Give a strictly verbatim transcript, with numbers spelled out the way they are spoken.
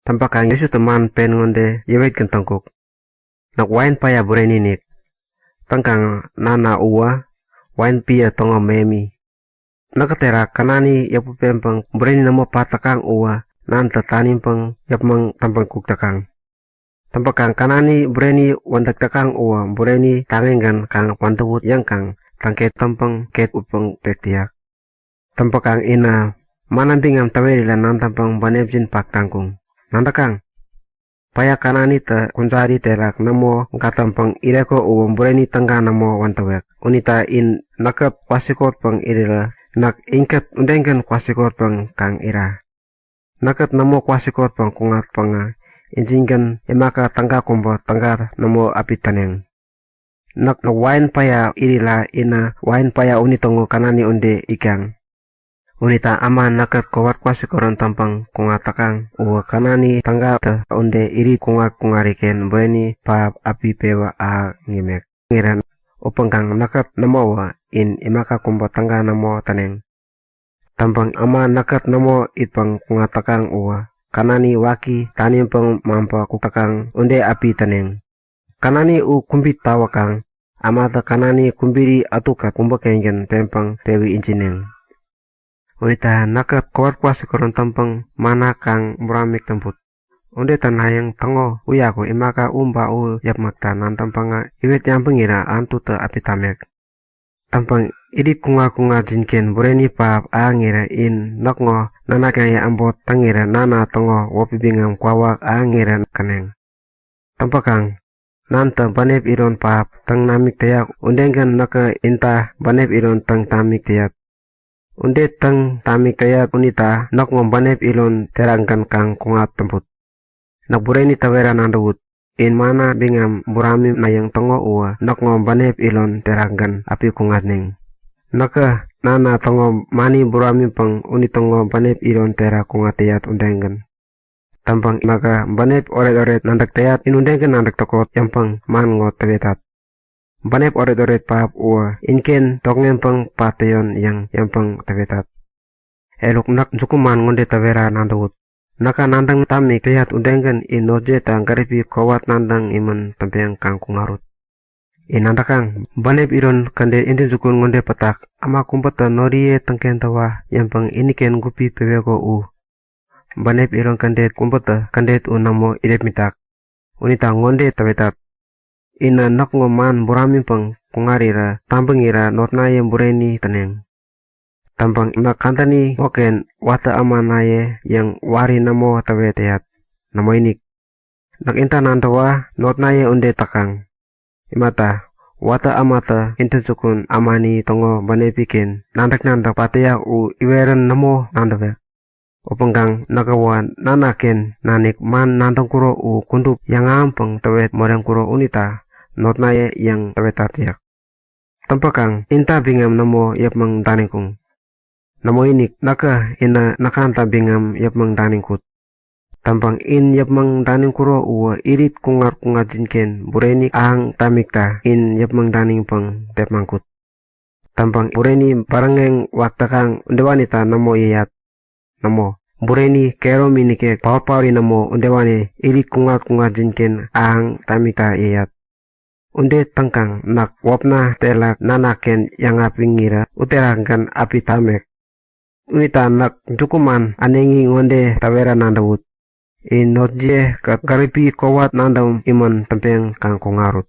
Täŋpäkaŋ Jesutä man pen ŋode yäwetgän täŋkuk; Näk wain päya bureni-inik. Täŋkaŋ nana uwä wain piä täŋo mähemi. Näkä terak känani yäput peŋpäŋ bureni nämo pat täkaŋ uwä Nantä taniŋpäŋ yäpmäŋ täŋpän kuk täkaŋ. Täŋpäkaŋ känani bureni wädäk täkaŋ uwä bureni taŋigän kaŋ wädäwut yäŋkaŋ täŋket täŋpäŋ ket utpäŋ pek täyak. Täŋpäkaŋ inä manna biŋam täwerira nadäŋpäŋ bänepjin pak taŋkuŋ. Nadäkaŋ? Päya känanitä kujari terak nämo gatäŋpäŋ ireko uwä bureni täga nämo wädäwek. Unita in näkkät kwasikotpäŋ irirä näk inkät udegän kwasikotpäŋ kaŋ ira. Näkkät nämo kwasikotpäŋ kuŋatpäŋä injingän imaka täga kubä täga nämo api täneŋ. Näk wain päya irira inä wain päya unitäŋo känani ude itkaŋ. Unita äma näkkät kowat kwasikorän täŋpäŋ kuŋat täkaŋ uwä känani tägatä ude irit kuŋat-kuŋariken bureni pähap api pewä ahäŋ imek. Täŋirän upäŋkaŋ näkkät nämowä in imaka kubä täga nämo täneŋ. Täŋpäŋ äma näkkät nämo itpäŋ kuŋat täkaŋ uwä känani waki taniŋpäŋ maŋpä kuk täkaŋ ude api täneŋ. Känani u kubi tawäkaŋ ämatä känani kubiri ätukät kubäkengän peŋpäŋ pewi ijineŋ. Unita näkkät kowat kwasikorän täŋpäŋ manna kaŋ buramik täŋput. Ude tänayäŋ täŋo uyaku imaka u ba u yäpmäkta nadäŋpäŋä iwet yabäŋirä Anututä api tamek. Täŋpäŋ irit kuŋat-kuŋatjinken bureni pähap ahäŋirä in näkŋo nanaknaye äbot täŋirä Nana täŋo wäpi biŋam kwawak ahäŋirän käneŋ. Täŋpäkaŋ Nantä bänep iron pähap täŋ namik täyak udegän näkä inta bänep iron täŋ tamik täyat. Ude täŋ tamik täyat unita näkŋo bänep iron terakgän kaŋ kuŋat täŋput. Näk bureni täwera nadäwut; In manna biŋam buraminayäŋ täŋo uwä näkŋo bänep iron terakgän api kuŋatneŋ. Näkä Nana täŋo mani buramiŋpäŋ unitäŋo bänep iron terak kuŋat täyat udegän. Täŋpäŋ näkä bänep oretoret nadäk täyat in udegän nadäk täkot yäŋpäŋ man ŋo täwetat. Bänep oretoret pähap uwä inken tokŋeŋpäŋ pat täyon yäŋ yäŋpäŋ täwetat. Eruk näk jukuman ŋode täwera nadäwut; Näka nadäŋ tamik täyat udegän in notjiyeta gäripi kowat nadäŋ imän täŋpeŋ kaŋ kuŋarut. In nadäkaŋ? Bänep iron kädet intäjukun ŋode pätak; Äma kubätä noriye täŋkentäwa yäŋpäŋ iniken gupi peweko u. Bänep iron kädet kubätä kädet u nämo irepmitak. Unita ŋode täwetat; Inä näkŋo man buramiŋpäŋ kuŋarirä tabäŋirä notnaye bureni täneŋ. Täŋpäŋ näk kadäni ŋoken watä ämanaye yäŋ wari nämo täwet täyat. Nämoinik. Näk inta nadäwa notnaye ude täkaŋ. Imata, watä ämatä intäjukun ämani täŋo bänepi-ken nadäk-nadäk pat täyak u iwerän nämo nadäwek. Upäŋkaŋ näkäwä Nanaken nanik man nadäŋkuro u kudup yäŋahäŋpäŋ täwet moreŋkuro unita notnaye yäŋ täwetat yäk. Täŋpäkaŋ inta biŋam nämo yäpmäŋ daniŋkuŋ. Nämoinik, näkä inä näkŋata biŋam yäpmäŋ daniŋkut. Täŋpäŋ in yäpmäŋ daniŋkuro uwä irit kuŋat-kuŋatjinken bureni ahäŋ tamikta in yäpmäŋ daniŋpäŋ tepmaŋkut. Täŋpäŋ bureni bäräŋeŋ wak täkaŋ udewanita nämo yäyat. Nämo, bureni kehäromi nikek paot-paori nämo udewani irit kuŋat-kuŋatjinken ahäŋ tamikta yäyat. Ude täŋkaŋ näk wäpna terak Nanaken yäŋapiŋirä uterakgän api tamek. Unita näk jukuman äneŋi ŋode täwera nadäwut; In notjiye-kät gäripi kowat nadäŋ imän täŋpeŋ kaŋ kuŋarut.